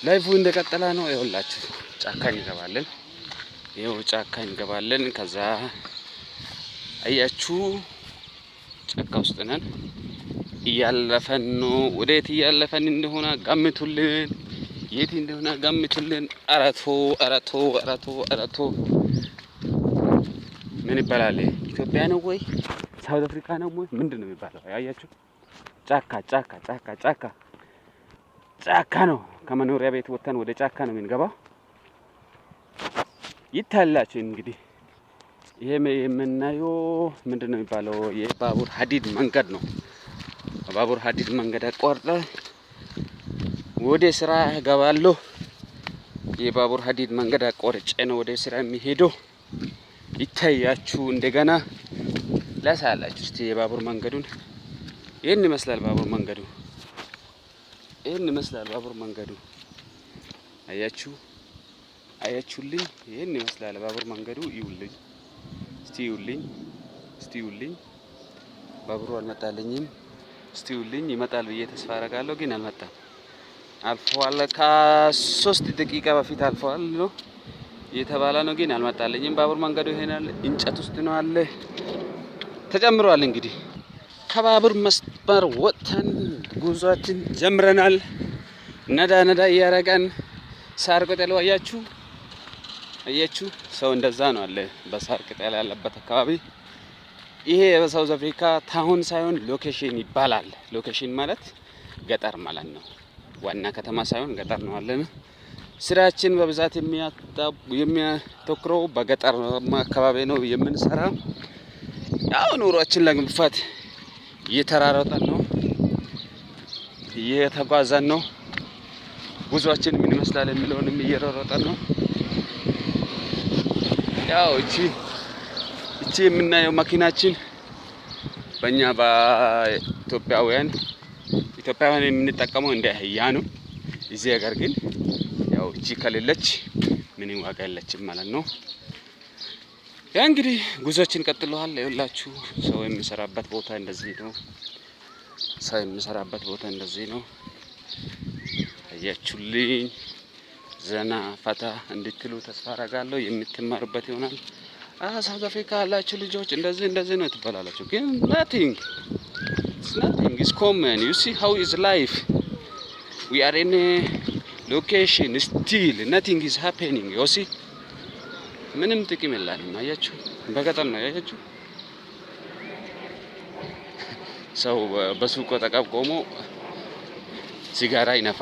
Life ኡ እንደቀጠለ ነው። ይኸውላችሁ ጫካ እንገባለን። ይኸው ጫካ እንገባለን። ከዛ አያችሁ ጫካ ውስጥ ነን። እያለፈን ነው። ወዴት እያለፈን እንደሆነ ገምቱልን። የት እንደሆነ ገምቱልን። አረቶ አረቶ አረቶ አረቶ ምን ይባላል? ኢትዮጵያ ነው ወይ South Africa ነው ወይ ምንድን ነው የሚባለው? አያችሁ፣ ጫካ ጫካ ጫካ ጫካ ጫካ ነው። ከመኖሪያ ቤት ወጥተን ወደ ጫካ ነው የምንገባው። ይታያላችሁ እንግዲህ ይሄ የምናየው ምንድን ነው የሚባለው? የባቡር ሀዲድ መንገድ ነው። ባቡር ሀዲድ መንገድ አቋርጠ ወደ ስራ እገባለሁ። የባቡር ሀዲድ መንገድ አቋርጬ ነው ወደ ስራ የሚሄደው። ይታያችሁ፣ እንደገና ላሳያላችሁ እስቲ የባቡር መንገዱን። ይህን ይመስላል ባቡር መንገዱ። ይህን ይመስላል ባቡር መንገዱ። አያችሁ፣ አያችሁልኝ? ይህን ይመስላል ባቡር መንገዱ። ይውልኝ እስቲ፣ ይውልኝ እስቲ፣ ይውልኝ። ባቡሩ አልመጣልኝም። እስቲ ይውልኝ፣ ይመጣል ብዬ ተስፋ አደርጋለሁ፣ ግን አልመጣም። አልፈዋል። ከ3 ደቂቃ በፊት አልፈዋል ነው እየተባለ ነው፣ ግን አልመጣልኝም። ባቡር መንገዱ ይሄናል። እንጨት ውስጥ ነው አለ ተጨምሯል። እንግዲህ ከባቡር መስመር ወጥተን ጉዟችን ጀምረናል። ነዳ ነዳ እያረገን ሳር ቅጠሉ አያችሁ፣ አያችሁ፣ ሰው እንደዛ ነው አለ በሳር ቅጠል ያለበት አካባቢ። ይሄ በ South Africa town ሳይሆን location ይባላል። Location ማለት ገጠር ማለት ነው። ዋና ከተማ ሳይሆን ገጠር ነው አለን። ስራችን በብዛት የሚያተኩረው በገጠር አካባቢ ነው የምንሰራው። ያው ኑሯችን ለመግፋት እየተራሮጠን ነው፣ እየተጓዘን ነው። ጉዟችን ምን ይመስላል የሚለውንም እየሮጠን ነው። ያው እቺ የምናየው መኪናችን በእኛ በኢትዮጵያውያን ኢትዮጵያውያን የምንጠቀመው እንደ አህያ ነው። እዚህ ሀገር ግን ያው እቺ ከሌለች ምንም ዋጋ የለችም ማለት ነው። ያ እንግዲህ ጉዟችን ቀጥለዋል። ይኸውላችሁ ሰው የሚሰራበት ቦታ እንደዚህ ነው። ሰው የሚሰራበት ቦታ እንደዚህ ነው። አያችሁልኝ። ዘና ፈታ እንድትሉ ተስፋ አደርጋለሁ። የምትማሩበት ይሆናል። South Africa ያላችሁ ልጆች እንደዚህ እንደዚህ ነው ትባላላችሁ፣ ግን nothing, nothing is common. You see how is life. We are in location, still nothing is happening. You see, ምንም ጥቅም የለንም። አያችሁ፣ በገጠር ነው አያችሁ። ሰው በሱቅ አጠገብ ቆሞ ሲጋራ ይነፋል።